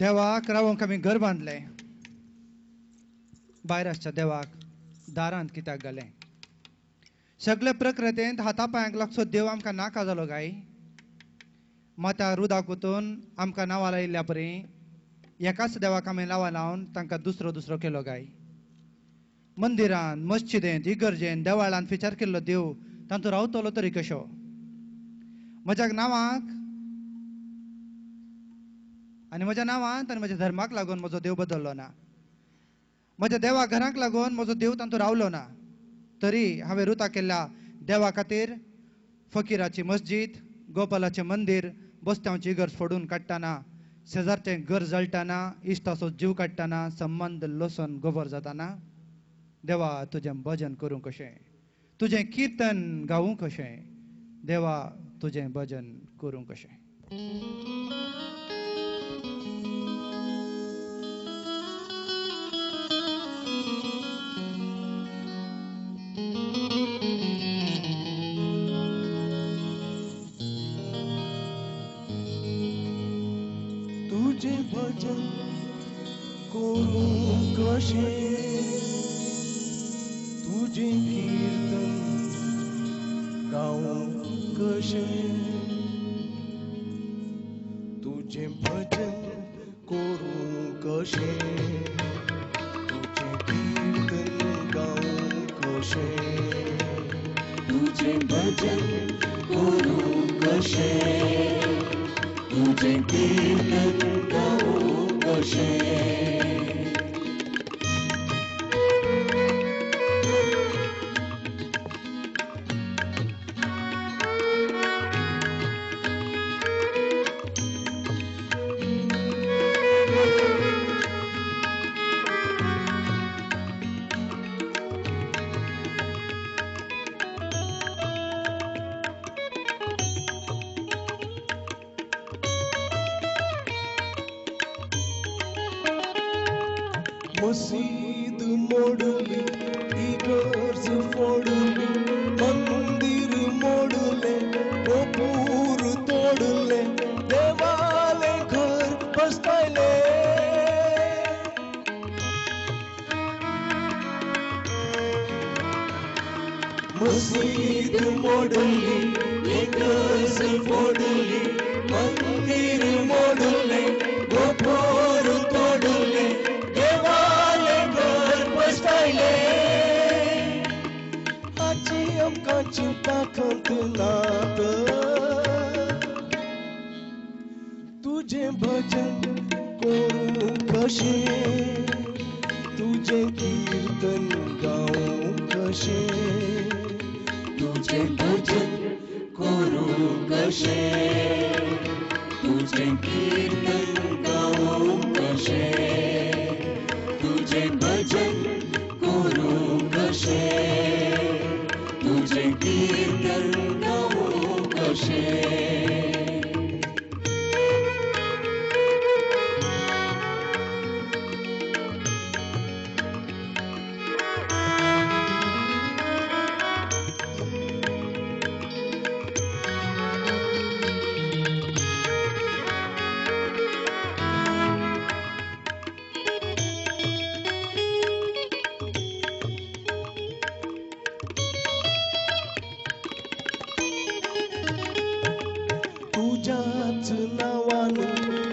देवाक रावोंक आमी घर बांदलें, भायर आसच्या देवाक दारांत कित्याक घालें? सगळे प्रकृतींत हाता पांयांक लागचो देव आमकां नाका जालो काय? मात्या रुदाक वतून आमकां नांवां लायिल्ल्या परी एकाच देवाक आमी नांवां लावन तांकां दुसरो दुसरो केलो काय? मंदिरान, मस्जिदेंत, इगर्जेन, देवाळान विचार केल्लो देव तांतूं रावतलो तरी कशो? म्हज्या नांवाक आनी म्हज्या नांवांत आनी म्हज्या धर्माक लागून म्हजो देव बदल्लो ना, म्हज्या देवा घराक लागून म्हजो देव तांतूं रावलो ना, तरी हांवें रुता केल्ल्या देवा खातीर फकीराची मस्जिद, गोपालाचें मंदीर, बस्त्यांची इगर्ज फोडून काडटना, शेजारचें घर जळटना, इश्टाचो जीव काडटना, संबंद लसून गोबर जाताना, देवा तुजें भजन करूं कशें, तुजें किर्तन गावूं कशें, देवा तुजें भजन करूं कशें? तुझे भजन करूं कशें, तुझे कीर्तन गाऊं कशें, तुझे भजन करूं कशें, तुझे कीर्तन गाऊं कशें, तुझे भजन करूं कशें, तुझे कीर्तन गाऊं कशें। मसीद मोडली, इगर्ज फोडली, मंदिर मोडले, गोपूर तोडले, देवाले घर बसतायले। मसीद मोडली, इगर्ज फोडली, मंदिर मोडले, गोपूर तोडले, आजी आमकां चिंताकंत नात, तुजें भजन करूं कशें, तुजें कीर्तन गाऊं कशें, तुजें भजन करूं कशें, तुजें कीर्तन गाऊं कशें, तुजें भजन करूं कशें, तुजें कीर्तन गाऊं कशें। तुज्याच नांवान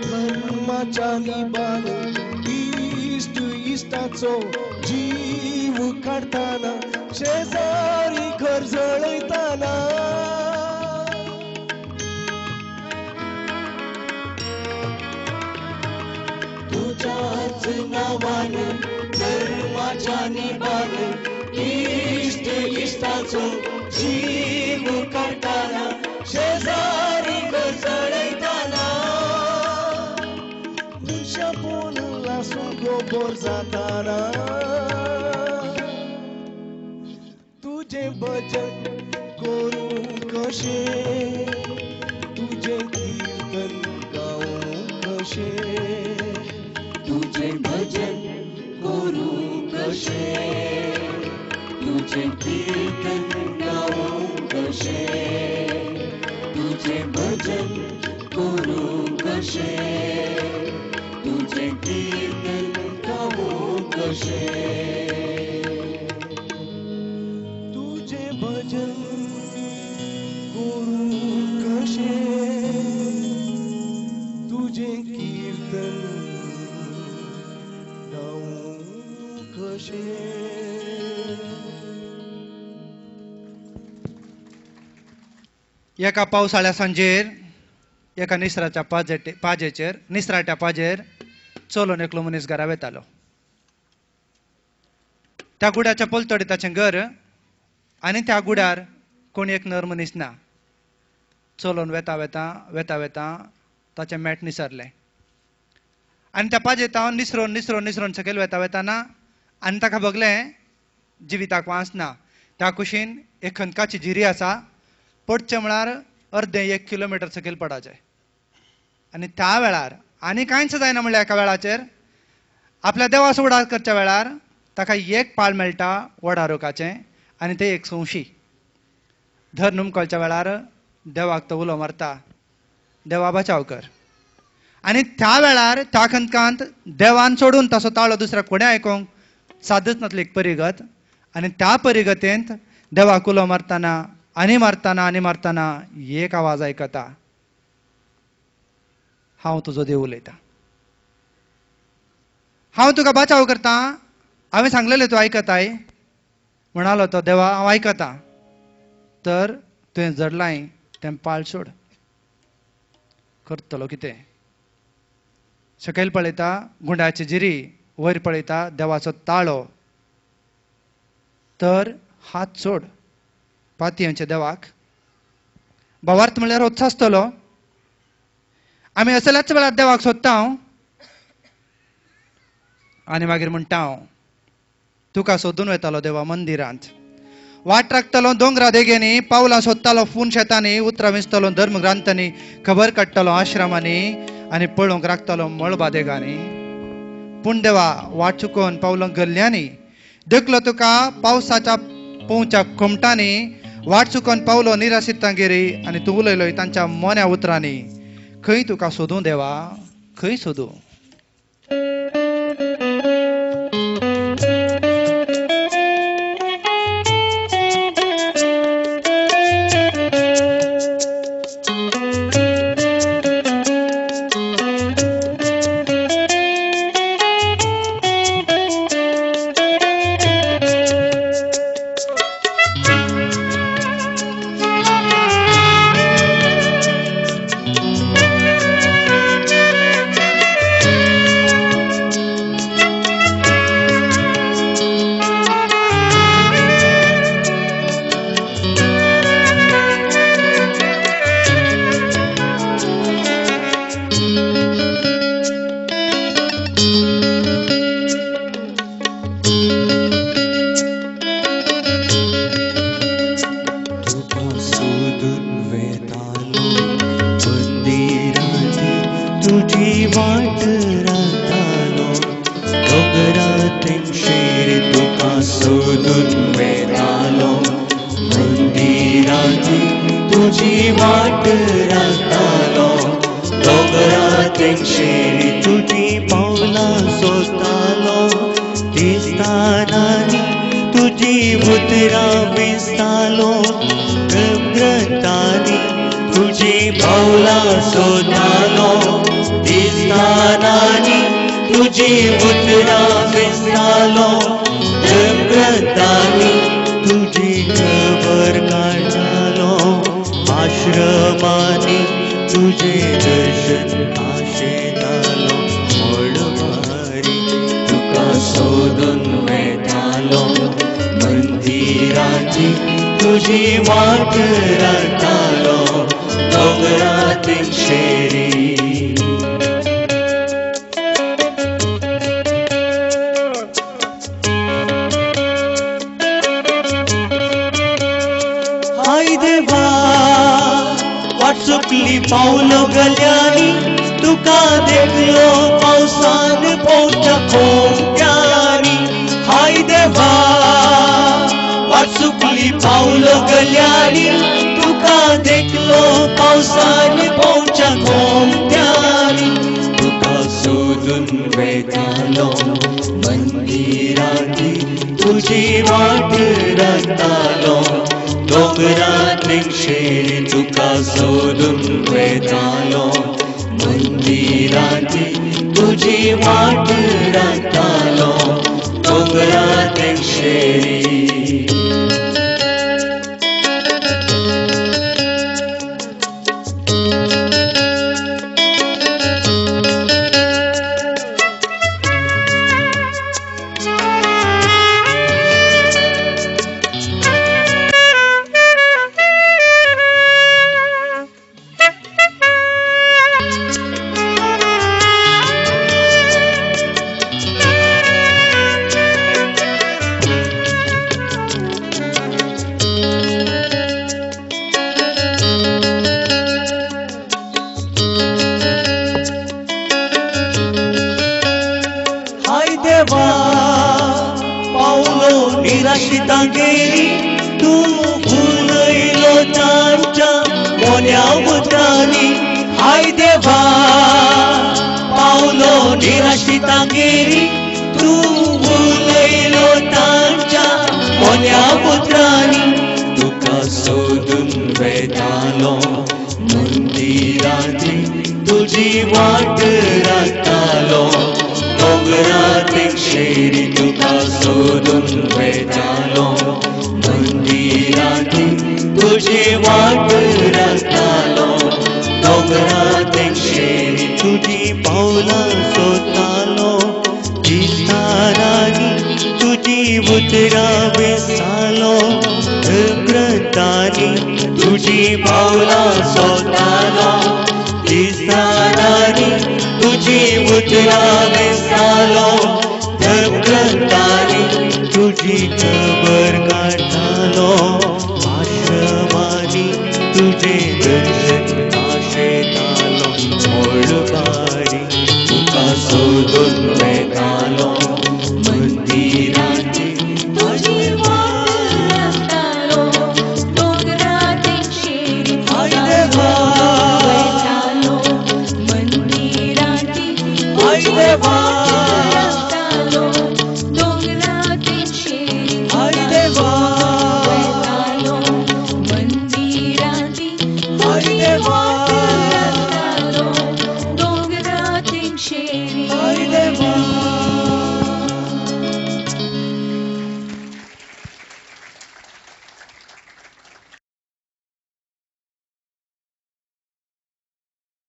धर्माच्या निबान इश्ट इश्टाचो जीव काडटाना, शेजारी घर जळयताना, तुज्याच नांवान धर्माच्या निबान इश्ट इश्टाचो जीव काडटाना, शेजारी घर जळयताना, मनशापण लासून गोबर जाताना, तुजें भजन करूं कशें, तुजें कीर्तन गाऊं कशें, तुजें भजन करूं कशें, तुजें कीर्तन गाऊं कशें, तुजें भजन करूं कशें, तुझें कीर्तन गावूं कशें, तुझें भजन करूं कशें, तुझें कीर्तन गावूं कशें। एका पावसाळ्या सांजेर एका निसराच्या पाजेचेर निसराट्या पाजेर चलोन एकलो मनीस घरा वेतालो. त्या गुड्याच्या पलतडी ताचें घर आनी त्या गुड्यार कोण एक नर मनीस ना. चलोन वेता वेता वेता वेता ताचें मॅट निसरलें आनी त्या पाजेतावन निसरोन निसरोन निसरोन सकयल वेता वेताना आनी ताका भगलें जिविताक वास ना. त्या कुशीन एक खंदकाची झिरी आसा, पडचें म्हळ्यार अर्दें 1 किलोमिटर सकयल पडाचें. आनी त्या वेळार आनी कांयच जायना म्हणल्यार एका वेळाचेर आपल्या देवाचो उडास करच्या वेळार ताका एक पाळ मेळटा वडा रोखाचें आनी तें एक संवशी धर नुमकलच्या वेळार देवाक तो उलो मारता, देवा बचाव कर. आनी त्या वेळार त्या खंदकांत देवान सोडून ताचो ताळो दुसऱ्या कोणें आयकूंक सादच नासली एक परिगत. आनी त्या परिगतेंत देवाक उलो मारतना आनी मारतना आनी मारतना एक आवाज आयकता, हांव तुजो देव उलयता, हांव तुका बचाव करता, हांवें सांगलेलें तूं आयकताय. म्हणालो तो, देवा हांव आयकता, तर तुवें जडलाय तें पाळ सोड. करतलो कितें? सकयल पळयता गुंडाची जिरी, वयर पळयता देवाचो ताळो, तर हात सोड पातयेच्या देवाक. भावार्थ म्हणल्यार होच आसतलो. आमी असल्याच वेळार देवाक सोदता हांव आनी मागीर म्हणटा हांव तुका सोदून वेतालो देवा मंदिरांत, वाट राखतलो दोंगरा देगेनी, पावलां सोदतालो फून शेतांनी, उतरां विंचतलो धर्मग्रांथांनी, खबर काडटलो आश्रमांनी आनी पळोवंक राखतलो मळबा देगांनी. पूण देवा वाट चुकोवन पावलां गल्ल्यांनी देखलो तुका पावसाच्या पोंवच्या खोमटांनी, वाट चुकोवन पावलो निराशितांगेरी आनी तूं उलयलोय तांच्या मोन्या उतरांनी. खंय तुका सोदूं देवा, खंय सोदूं? तुजी वाट राखतालो दोंगरा तेंगशेर तुका सोदून वेतालो मंदिरांत तुजी वाट राखतालो दोंगरा तेंगशेरी. निराशितांगेरी तूं उलयलो तांच्या मोन्या उतरांनी. हाय देवा पावलो निराशितांगेरी तूं उलयलो तांच्या मोन्या उतरांनी. तुका सोदून वेतालो मंदिरांत तुजी वाट राखतालो दोंगरा तेंगशेरी तुका सोदून वेतालो मंदिरांत तुजी वाट राखतालो दोंगरा तेंगशेरी. तुजी पावलां सोदतालो दिसारांनी तुजी उतरां विसतालो ग्रंथांनी. तुजी पावलां सोदतालो दिसारांनी तुजी उतरां